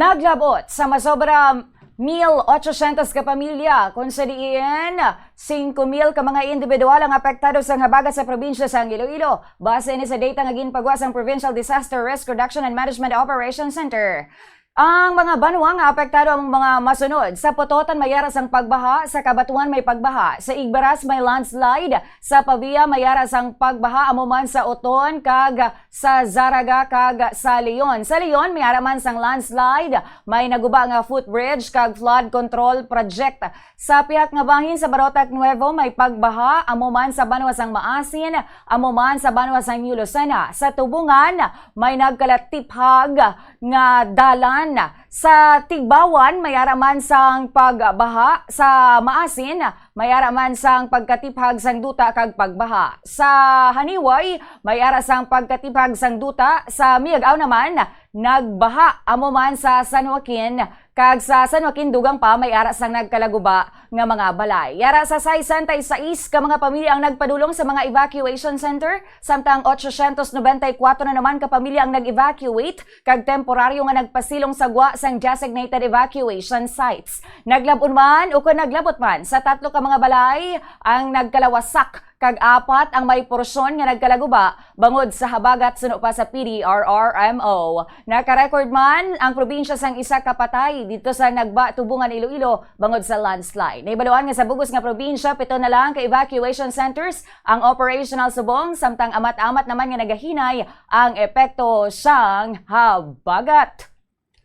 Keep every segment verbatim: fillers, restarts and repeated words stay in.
Naglabot sa masobra mil ochocientos ka pamilya, kung sa diin singko mil ka mga individual ang apektado sang habagat sa probinsya sang Iloilo. Base ini sa data nga ginpagwa sang Provincial Disaster Risk Reduction and Management Operations Center. Ang mga banwa nga apektado ang mga masunod: sa Pototan may ara sang pagbaha, sa Cabatuan may pagbaha, sa Igbaras may landslide, sa Pavia may ara sang pagbaha, amo man sa Oton kag sa Zarraga kag sa Leon. Sa Leon, may ara man sang landslide, may naguba nga footbridge kag flood control project. Sa pihak nga bahin sa Barotac Nuevo, may pagbaha, amo man sa banwa sang Maasin, amo man sa banwa sang New Lucena. Sa Tubungan, may nagkalatiphag nga dalan. Sa Tigbawan, may ara man sang pagbaha. Sa Maasin, may ara man sang pagkatiphag sang duta kag pagbaha. Sa Janiuay, may ara sang pagkatiphag sang duta. Sa Miag-ao naman, nagbaha, amo man sa San Joaquin, kag sa San Joaquin dugang pa may ara sang nagkalaguba nga mga balay. Yara sa sesenta y seis ka mga pamilya ang nagpadulong sa mga evacuation center, samtang ochocientos noventa y cuatro na naman ka pamilya ang nag-evacuate kag temporaryo nga nagpasilong sa gwa sang designated evacuation sites. Naglab-on man ukon naglabot man sa tatlo ka mga balay ang nagkalawasak, kag apat ang may porsyon nga nagkalaguba bangod sa habagat suno pa sa P D R R M O. Naka-record man ang probinsya sang isa ka patay didto sa Nagba, Tubungan, Iloilo bangod sa landslide. Nahibaluan nga sa bug-os nga probinsya, pito na lang ka evacuation centers ang operational subong, samtang amat-amat naman nga nagahinay ang epekto sang habagat.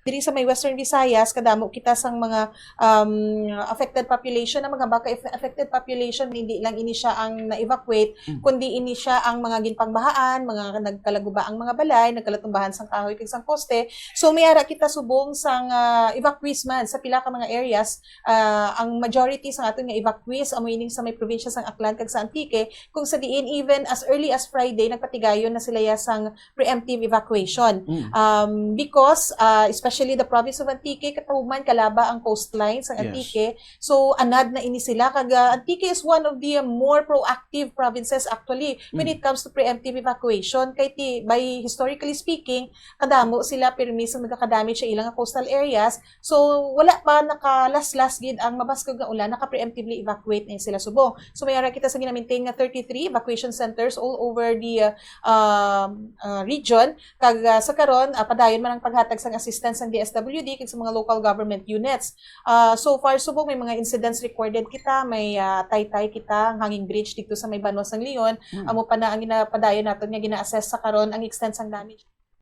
Diri sa may Western Visayas, kadamo kita sang mga, um, affected population, ang mga baka eff-, affected population, hindi lang ini siya ang na-evacuate, Mm. kundi ini siya ang mga ginpangbahaan, mga nagkalaguba ang mga balay, nagkalatumbahan sang kahoy kag sang poste. So, may ara kita subong sang, ah, evacuees man sa pila ka mga areas. Ah, ang majority sa aton nga evacuees amo ining sa may probinsya sang Aklan kag sa Antique, kung sa diin even as early as Friday nagpatigayon na sila ya sang preemptive evacuation. Mm. Um, because, uh, especially the province of Antique, katahuman kalaba ang coastline sa Yes. Antique. So, anad na ini sila. Kag, uh, Antique is one of the, uh, more proactive provinces actually when Mm. it comes to preemptive evacuation. Kay ti, by historically speaking, kadamo sila pirmi sa nagakadamage sa ilang coastal areas. So, wala pa nakalaslas gid ang mabaskog nga ulan, naka-preemptively evacuate na sila subong. So, may ara kita sa ginamintain nga thirty-three evacuation centers all over the, uh, um, uh, region. Kag, ah, sa karon, ah, padayon man ang paghatag sang assistance sang D S W D kag sa mga local government units. Ah, so far, subong may mga incidents recorded kita, may, ah, taytay kita, ang hanging bridge dito sa may banwa sang Leon. Hmm. Amo pa na ang ginapadayon naton nga gina-assess sa karon ang extent sang damage.